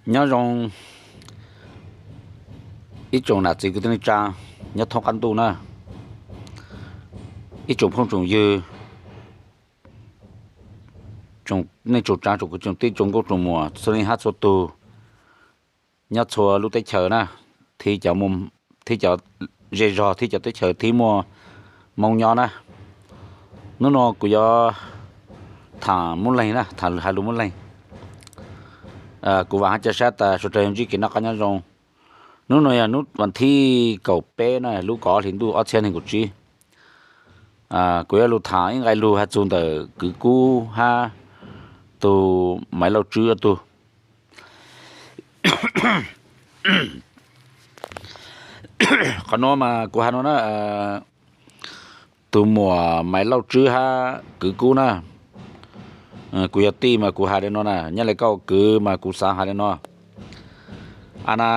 Nyob zoo ib tsoom nam txiv kwv tij neej tsa nyob thoob qab ntuj na, ib tsoom phooj tsoom ywg, nej tsoom tsav tsoom kwv tsoom tij tsoom nkauj tsoom muam txhua leej hab txhua tug nyob txhua lub teb chaws na, thiab cov zej zog thiab cov teb chaws thiab muaj Hmoob nyob na. Hnub no kuv yuav tham muab leeg na, tham hais lus muab leeg. Kuv vam hab ca sab tas sawv dlawg yuav ntsib kev noj qab nyob zoo. Hnub no yog hnub vas thib kaum peb na, lub kaum ob hlis ntuj ob txhiab nees nkaum tsib. Kuv yuav lug tham ib nqai lug has txug ntawm Kwv Kub hab tug Maiv Lauj Tswb ob tug. Qhov nuav mas kuv has no na, tus muam Maiv Lauj Tswb hab Kwv Kub na, kuv yog tij mas kuv has li no na, nyob li koj kwv mas kuv xaav has li no. A na,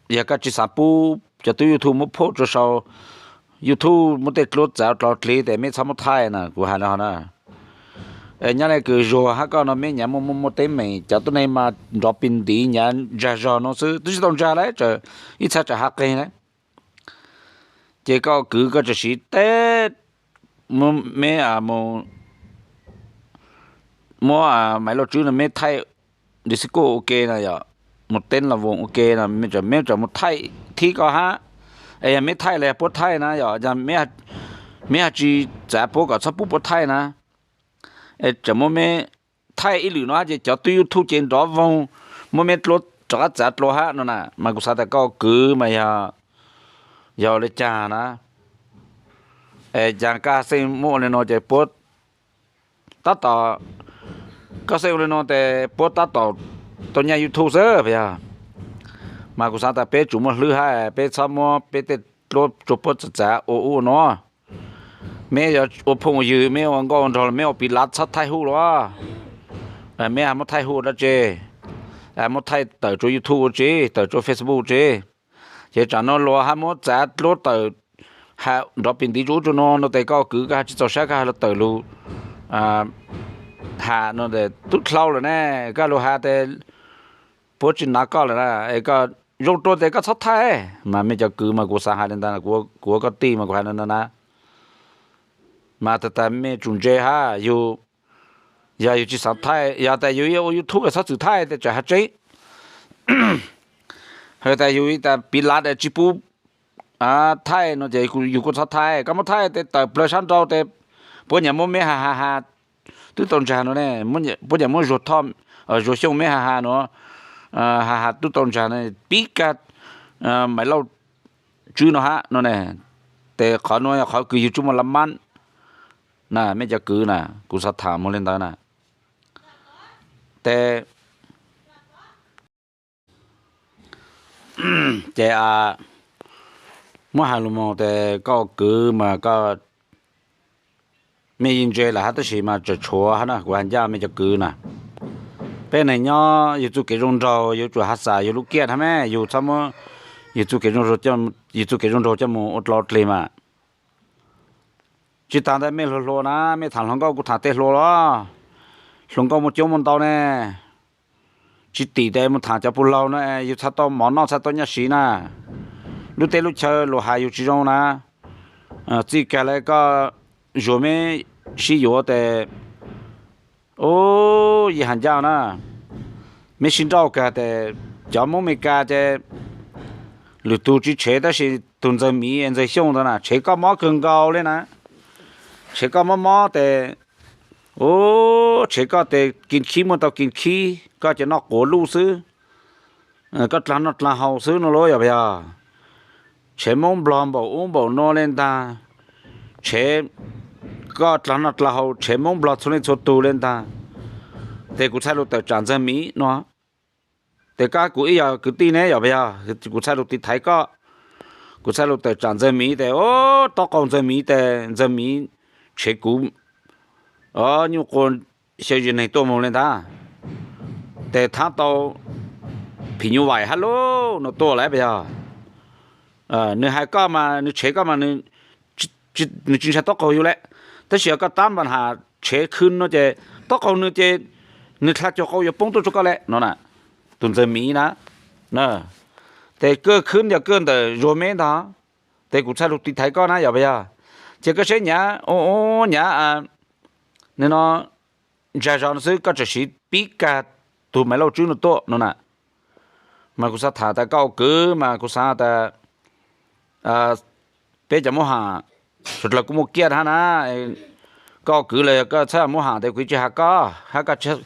yog koj tsi xaav pub cov tub YouTube muab phom rua sau, YouTube muab tej dluab txav dlau dlig tes meb txhob muab thaij na, kuv has li no na. Nyob li kws Zuag hab koj no meb nyav muaj muaj muaj teeb meem, cov tuab neeg mas nrov pis ntiv nyav ntsag zog no xwb, twb tsi tau ntsag lawm, ib txha tsam hav qeeg lawm. Ces koj kwv koj tseem siv teb, meb muab Maiv Lauj Tswb no meb thaij disco ua ke na yom, mus teeb los voos ua ke na, meb tseem mus thaij thib koj hab. Es yog meb thaij los yog puab thaij na yom, meb hab tsi txav puab kom txhob pub puab thaij na. Es tseem muab meb thaij ib lwm no hab ces cov tub YouTube ces nrov voog, muab meb dluab rov qab txav dlua hab no na, mas kuv xav tas koj kwv mas yog, yog ua li cas na. Es cas koj xeej muab ua li no ces puab tab tom, koj xeej ua li no tes puab tab tom tau nyaj YouTube xwb puas yog? Mas kuv xav tas peb tsum muaj hlwb hab peb txhob muab peb tej dluab rua puab txav txav ua ub ua no. Meb yuav ua phooj ua ywg, meb ua nkauj ua nraug los meb ua piv lav txhob thaij huj los. Meb hab muab thaij huj dab tsi, muab thaij tawm rua YouTube ua tsi, tawm rua Facebook tsi. Ces tsam no luag hab muab txav dluab tawm, has nrov pis ntiv rua ub rua no no tes koj kwv koj hab tsi txaus sab koj hab lug tawm lug has no tub dlhau lawm ne, koj lug has tes puab tsi nav koj lawm na, es koj zoo rua tes koj txhob thaij. Mas mej cov kwv mas kuv xav has li ntawd, kuv ua koj tij mas kuv has li ntawd na. Mas tas tas mej tsum ntse hab, yog yus tsi xav thaij, yog tas yus ua YouTube txhob txwm thaij tes tsam has tseeb. Has tas yus tas piv lav tsi pub thaij no ces yus kuj txhob thaij, koj muab thaij tes tawm plawg sab nrau tes puab nyam muab meb has has has twb tau ntsag no ne, puab nyam muab Zuag Xyooj meb has has no, has has twb tau ntsag no, pib kag Maiv Lauj Tswb no hab no ne. Tes qhov nuav yog qhov kws yug tsi muaj lab mab na, mej cov kwv na, kuv xav tham moog li ntawd na. Tes ces muab has lug moog tes koj kwv mas koj, mej yeej ntse lawm hab tab sis mas tseem tshuav hab na, kuv has ncaj mej cov kwv na. Peb neeg nyob yug txuj kev zoo nraug yuav tsum has xav yug lub kiaj hab mej, yug txhob muab yug txuj kev zoo nraug, yug txuj kev zoo nraug coj moog ua dlua dlig mas. Tsi taag ntawd mej hluas hluas na, mej tham hluas nkauj kuv tham tej hluas los, hluas nkauj muaj coob muaj ntau ne. Tsi tim tes moog tham cov puj laug no, yug txhaj tau mov noj txhaj tau nyaj siv na. Lub teb lub chaw luas has yug tsi zoo na. Txij kag le koj Zuag meb sib yuav tes, ub, yeej has ncaj na, meb sib nrauj kag tes cov Moob Mes Kas ces lwm tug tsi tshev tab sis tug Ntxawg Miv Ntxawg Xyooj ntawd na tshev koj mob kawg nkaus le na. Tshev koj mob mob tes, ub, tshev koj tes kis khib muaj tau kis khib, koj ces noj quav luj xwb, koj dlaag noj dlaag haus xwb no lauj yog puas yog? Tshev Moob Nplog npaum ub npaum no le ntaag, tshev koj dlaag noj dlaag haus tshev Moob Nplog txhua leej txhua tug le ntaag. Tes kuv txhaj lug tawm tsam Ntxawg Miv no, tes koj kuv ib yog kwv tij ne yog puas yog? Kuv txhaj lug tiv thaiv koj, kuv txhaj lug tawm tsam Ntxawg Miv tes, o, taub qaug Ntxawg Miv tes Ntxawg Miv tshev kuv nyuj quas xyaw zis neeg tuaj moog le ntaag. Tes thaab tau phim nyuj vaim hab lub no tuaj lawm puas yog? Nwg has koj mas nwg tshev koj mas nwg tsi ntshai taub qaug yug le, tab sis yog koj tab npa has tshev khw no ces taub qaug nwg ces nwg dlha cuag qau yuav poob tuaj rua koj le no na. tus ntxawg miv na, ces koj khwb yog koj ntawm Zuag Meb ntag, ces kuv txhaj lug tiv thaiv koj na yog puas yog? Ces koj saib nyav, nyav, nim no ntsa zog no xwb koj tseem siv pib kag tus Maiv Lauj Tswb no tuaj no na. Mas kuv xav tham tas koj ua kwv mas kuv xav tas peb cov Moob Haam sawv dlawg kuj muaj kiaj hab na. Koj ua kwv los koj txhob muab ham tes kuv tsis has koj, hab koj txhob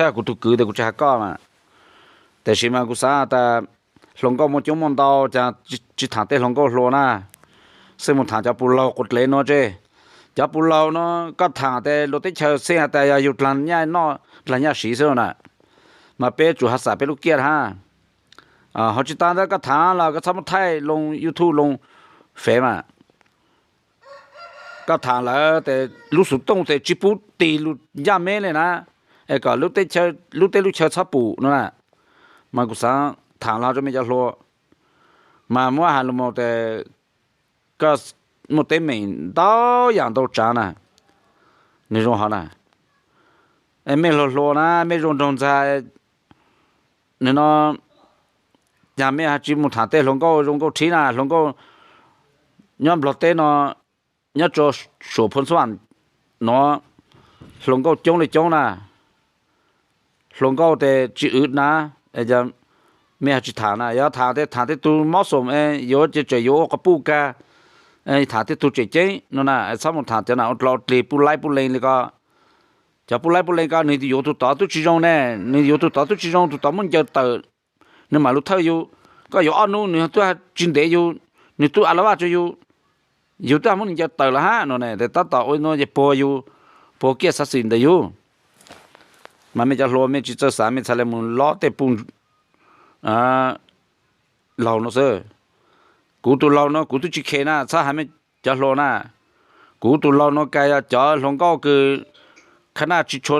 yog kuv tug kwv tes kuv tsis has koj mas. Tab sis mas kuv xav tas hluas nkauj muaj coob muaj ntau, cas tsis tham tej hluas nkauj hluas na, xwb mus tham cov puj laug quas dlev no tse. Cov puj laug no koj tham tes luag teb chaws xij has tas yog yug dlag nyaj noj dlag nyaj siv xwb na, mas peb tsum has xam peb lub kiaj hab. Ho tsis tas ntawd koj tham los koj txhob muab thaij loo YouTube loo fev mas. Koj tham lawm tes lub xuv tooj tes tsis pub tig lug ncaj meb le na, es kom lub teb lub chaw txhob pum no na. Mas kuv xav tham los rua mej cov hluas, mas muab has lug mus tes koj muaj teeb meem ntau yaam ntau tsaav na, nwg zoo hov na. Es mej hluas hluas na mej zoo nraug ntxag, nwg no, cas mej has tsis mus tham tej hluas nkauj zoo nkauj rhib na, hluas nkauj nyob Nplog teb no, nyob rua Suam Phoo Xuam nuav, hluas nkauj coob le coob na. Hluas nkauj tes tsis wv na, mej has tsis tham na, yog tham tes tham tej tug mob xoom, yuav ces tseem yuav ua quas puj kag, tham tej tug tseem ceeb no na, txhob mus tham cov nam ua dlog ua dlig puj laib puj lees li ko. Cov puj laib puj lees ko nwg yuav tug tod tub tsis zoo ne, nwg yuav tug tod tub tsis zoo, tug tod muab ncaws tawm, nwg mam lug thawj yug. Koj yuav ob nub nwg tub tsis ntev yug, nwg tub a la vaj rua yug, yug twb muab nwg ncaws tawm lawm hab no ne, tes tab tom ua no ces puag yug, puag kiaj xav xwm ntawm yug. Mas mej cov hluas mej tsis txawj xav mej txhad le mus lob tej puj laug no xwb. Kuv tug laug no kuv tub tsis khes na, txhob has mej cov hluas na. Kuv tug laug no kag yog cov hluas nkauj kws khab naj tsis tshua,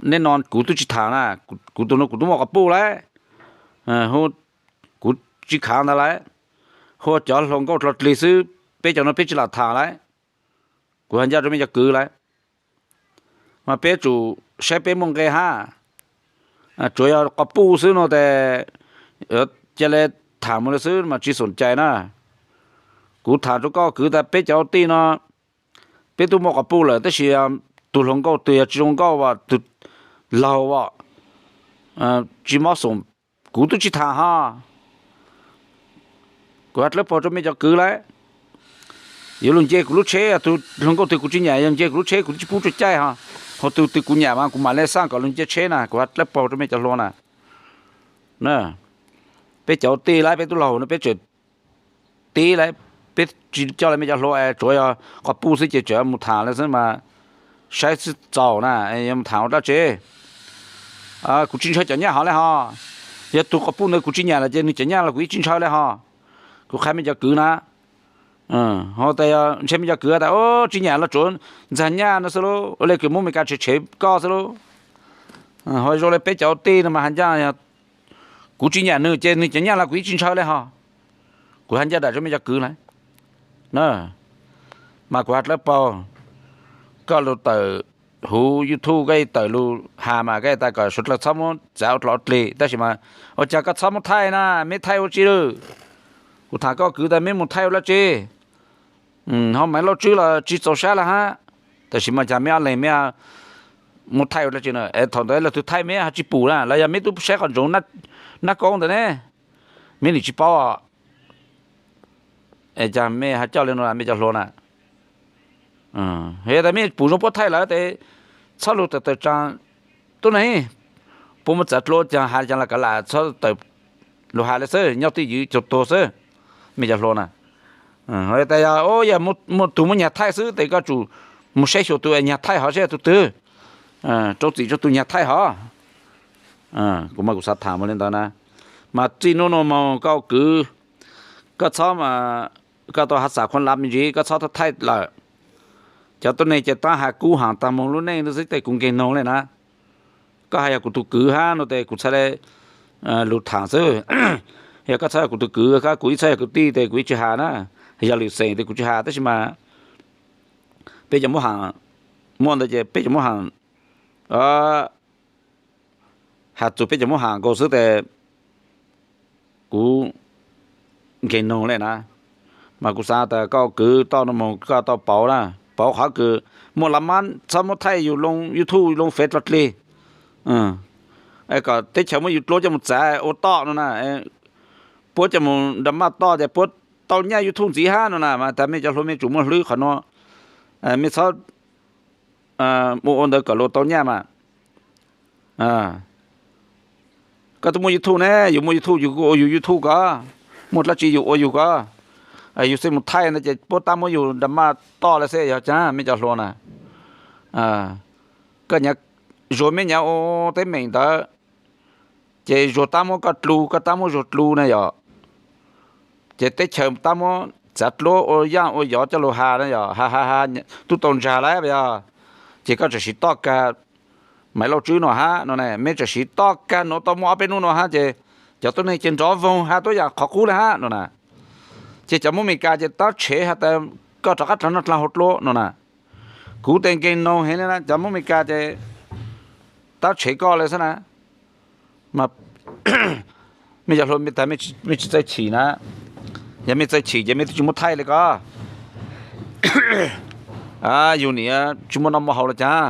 neb no kuv tub tsis tham na. Kuv tug no kuv tub muaj quas puj lawm, kuv tsis khav ntag lawm. Hu cov hluas nkauj dlog dlig xwb, peb cov no peb tsis lam tham lawm. Kuv has ncaj rua mej cov kwv lawm, mas peb tsum saib peb muaj nqe hab. Tsuav yog quas puj xwb no tes ca le tham mus le xwb mas tsis xoom cai na. Kuv tham rua koj kwv tas peb cov ua tij no, peb tub muaj quas puj lawm tab sis tug hluas nkauj twg yog tsis zoo nkauj as, tug laug as, tsis mob xoom, kuv tub tsis tham hos. Kuv has dlawb paug rua mej cov kwv lawm, yuav lug nce kuv lub tsheb, tug hluas nkauj twg kuv tsis nyam yuav nce kuv lub tsheb kuv tub tsis pub rua caij hos. Ho tug twg kuv nyam mas kuv mam le xaj kom lug nce tsheb na, kuv has dlawb paug rua mej cov hluas na. Peb cov ua tij lawm peb tub laug no peb tseem tib lawm, peb tsis coj le mej cov hluas es tsuav yog quas puj xwb ces tseem mus tham le xwb mas saib xwb txaus na, yuav mus tham ua dlaab tsi. Kuv tsis ntshaw cov nyaj hov le hos. Yog tug quas puj ntawd kuv tsis nyam lawm ces nwg cov nyaj los kuv yeej tsis ntshaw le hos. Kuv qha mej cov kwv na, ho tas yog ntshe mej cov kwv tas tsis nyam los tsuav ntxag nyaj no xwb lauj, ua le kws muab Amelikas tshev tshev koj xwb lauj. Ho zoo le peb cov ua tij no mas has ncaj, kuv tsis nyam nwg ces nwg cov nyaj los kuv yeej tsis ntshaw le hos. Kuv has ncaj dam rua mej cov kwv lawm. Mas kuv has dlawb paug, koj lug tawm huv YouTube koj tawm lug has mas koj tas kom suav dlawg txhob muab txav ua dlog ua dlig tab sis mas ua cas koj txhob muab thaij na, meb thaij ua tsi lawm? Kuv tham koj kwv tas meb mus thaij ua dlaab tsi? Ho Maiv Lauj Tswb los tsis txaus sab le hab, tab sis mas cas meb ob leeg meb muab thaij ua dlaab tsi na? Es thaum ntawd leej twg thaij meb ho tsis pum na, los yog meb tub saib qhov ntsoov nab koob ntawd ne, meb nim tsis paub os. Es cas mej ho coj le no mej cov hluas na? Yog tas mej pum zoo puab thaij lawm tes txhob lug tawm tawm tsaam tuab neeg, puab muab txav dlua caag has caag los kav lam txhob tawm lug has le xwb, nyob twj ywm cuag tuag xwb, mej cov hluas na. Ho tas yog, yog muaj tug muab nyag thaij xwb tes koj tsum mus saib xyuas tug nyag thaij hov seb tug twg, rau txim rua tug nyag thaij hov. Kuv mas kuv xav tham mus le ntawd na. Mas txij nub nuav moog koj kwv, koj txhob, koj tau has xam khuv lav me ntsis koj txhob thaij lawm. Cov tuab neeg ces taab has kub haam taag moog lub neej xwb tes kuv nkeeg noog le na. Koj has yog kuv tug kwv hab no tes kuv txhad le lug tham xwb. Yog koj txhob yog kuv tug kwv, koj kuv ib txhob yog kwv tij tes kuv yeej tsis has na. Yog lwm xeem tes kuv tsis has tab sis mas peb cov muab has, muaj ntawd ces peb cov muab has, txug peb cov Moob Ham nkaus xwb tes kuv nkeeg noog le na. Mas kuv xav tas koj kwv toj no moog koj tau pauv na, pauv qhov kws muaj las mab txhob muab thaij yug loo YouTube loo Fev dlog dlig, es kom teb chaws muab yug dluab coj mus txav ua toj no na, puab coj mus nra maj toj ces puab tau nyaj YouTube ntxiv hab no na. Mas tas mej cov hluas mej tsum muaj hlwb qhov nuav, mej txhob ua ua ntawd kom luag tau nyaj mas. Koj twb muaj YouTube ne, yug muaj YouTube yug kuj ua yug YouTube ko, muaj dlaab tsi yug ua yug ko. Yug xij mus thaij ntawd ces puab tab muab yug nra maj toj le xwb yog caag mej cov hluas na. Koj nyav, Zuag mej nyav ua teeb meem ntawd ces Zuag tab muab koj dlu, koj tab muab Zuag dlu na yom. Ces teb chaws tab muab txav dluab ua yaaj ua yov coj lug has na yom, has has has tub tau ntsag lawm yog. Ces koj tseem siv toj kag Maiv Lauj Tswb no hab no ne, mej tseem siv toj kag nuav tau muaj ob peb nub no hab ces cov tuab neeg ces nrov voog has tuab yaam qhov qub le hab no na. Ces cov Moob Amelikas ces tab tshev has tas koj rov qab dlaag noj dlaag haus dlua no na. Kuv tes nkeeg noog heev le na, cov Moob Amelikas ces tab tshev koj le xwb na. Mas mej cov hluas mej tas mej tsi txawj chim na, yog mej txawj chim ces mej twb tsi muab thaij le ko. Yug niam tsi muaj noj muaj haus le caag,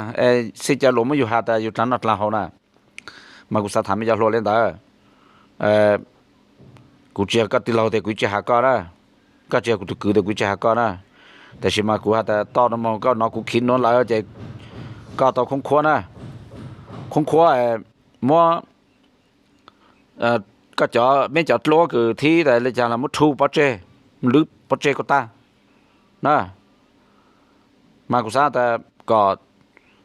xij ca luas muab yug has tas yug dlaag noj dlaag haus na. Mas kuv xav tham mej cov hluas le ntawd. Kuv tsi yog koj tij laug tes kuv tsi has koj na, koj tsi yog kuv tug kwv tes kuv tsi has koj na. Tab sis mas kuv has tas toj no moog koj nov kuv khiv nuav lawm ces koj tau khoob khuab na, khoob khuab muab koj cov, meb cov dluab kws thib tas le caag los muab rhu pov tseg, lwb pov tseg kuj tag na. Mas kuv xav tas kom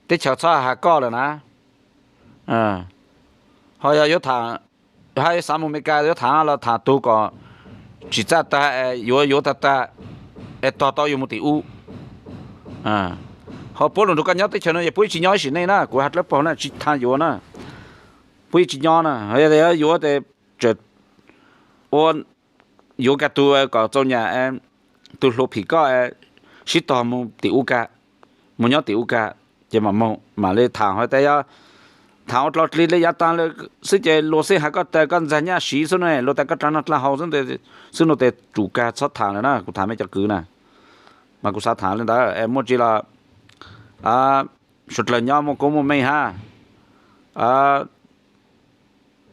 teb chaws txhob has koj lawm na. Ho yog yuav tham, hab yuav xav moog Amelikas yuav tham los tham tug kom tsim txaj tag, yuav yuav tag tag es tog tau yug moog tim ub. Ho puab lug nrug koj nyob teb chaws no yog puab yeej tsi nyob ib sim neej na, kuv has dlawb paug na tsi thaam yuav na, puab yeej tsi nyob na. Yog yuav tes tseem ua yuav kag tug kom txaus nyam, tug hluas phim koj sib tog moog tim ub kag, moog nyob tim ub kag, ces mam moog mam le tham ho tas yog tham ua dlog dlig le yaav taag le xwb ces luag xij has koj tas koj ntxag nyaj siv xwb na, luag tas koj dlaag noj dlaag haus xwb, xwb no tes tsum kag txhob tham lawm na, kuv tham mej cov kwv na. Mas kuv xav tham le ntawd es muaj tsi los suav dlawg nyob muaj koob muaj meej hab.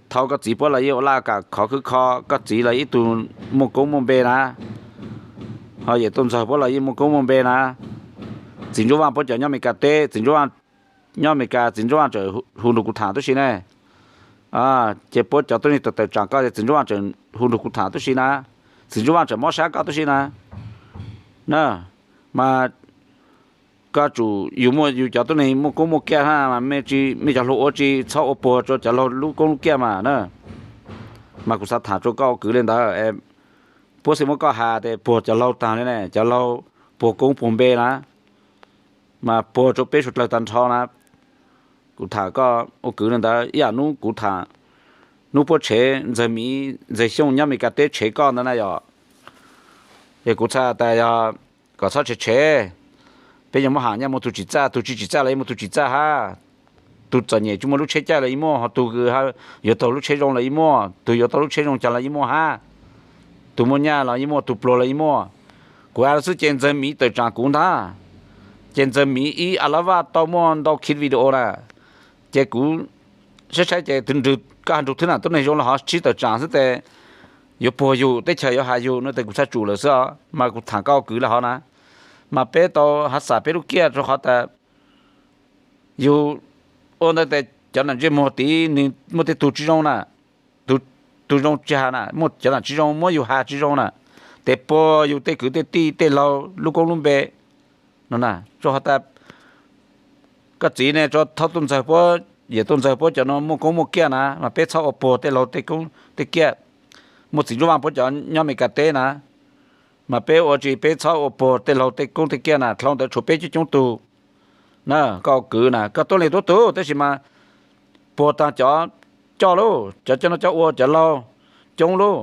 Thaus koj txiv puab los yeej ua laj kam khov khwb kho, koj txiv los ib tug muaj koob muaj npe na, ho Yawm Tooj Ntxawg puab los yeej muaj koob muaj npe na. Txiv Ntsuab Vaaj puab cov nyob Amelikas teb, Txiv Ntsuab Vaaj nyob Amelikas, Txiv Ntsuab Vaaj tseem hu nrug kuv tham tub si ne. Ces puab cov tuab neeg tawm tawm tsaam koj ces Txiv Ntsuab Vaaj tseem hu nrug kuv tham tub si na, Txiv Ntsuab Vaaj tseem mob sab koj tub si na. Na, mas koj tsum yug muaj yug cov tuab neeg muaj koob muaj kiaj hab mas mej cov hluas ua tsi txhob ua puag rua cov laug lub koob lub kiaj mas na. Mas kuv xav tham rua koj ua kwv le ntawd, puab xij muab koj has tes puag cov laug taag le ne, cov laug puag koob puag npe na, mas puag rua peb suav dlawg taag nrho na. Kuv tham koj ua kwv le ntawd, ib yaam nub kuv tham, nub puab tshev Ntxawg Miv Ntxawg Xyooj nyob Amelikas teb tshev koj ntawd na yom, es kuv txhais tas yog kom txhob tshev tshev. Peb cov Moob Ham nyaj muaj tug tsim txaj, tug tsi tsim txaj los yeej muaj tug tsim txaj hab. Tug txom nyem tsi muaj lub tsheb caij los yeej muaj, ho tug yuav taug lub tsheb zoo los yeej muaj, tug yuav tau lub tsheb zoo caag los yeej muaj hab. Tug muaj nyaj los yeej muaj, tug pluag los yeej muaj. Kuv has xwb ces Ntxawg Miv tawm tsaam kuv ntag, ces Ntxawg Miv ib a la vaj tau muaj ntau khij video na, ces kuv saib saib ces koj has nrug thwb nam tuab neeg zoo le hov sib tawm tsaam xwb tes yuav puag yug, teb chaws yuav has yug no tes kuv txhaj tsum lawm xwb os. Mas kuv tham koj ua kwv le hov na, mas peb tau hav xam peb lub kiaj rua qhov tas yug ua ntawd tes cov nam ntsej muag tid nwg muaj tej tug tsi zoo na, tug zoo tsi has na, muaj cov nam tsi zoo muab yug has tsi zoo na, tes puag yug tej kwv tej tij tej laug lub koob lub npe no na. Rua qhov tas koj txiv ne, rua Thoj Tuj Ntxawg puab, Yawm Tuj Ntxawg puab cov no muaj koob muaj kiaj na, mas peb txhob ua puag tej laug tej koob tej kiaj. Muaj Txiv Ntsuab Vaaj puab cov nyob Amelikas teb na, mas peb ua tsi peb txhob ua puag tej laug tej koob tej kiaj na, dlhau ntawd tshuav peb coob coob tug na. Koj ua kwv na koj tuab leeg tuab tug tab sis mas puag taag cov coj lauj, cov coj noj coj ua cov laug coob lauj,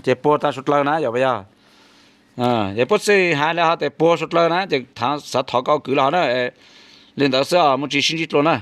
ces puag taag suav dlawg na yog puas yog? Es puab xij has le hov tes puag suav dlawg na, ces xav thov koj ua kwv le hov na. Li ntawd xwb os, muaj tsi sib ntsib dlua na.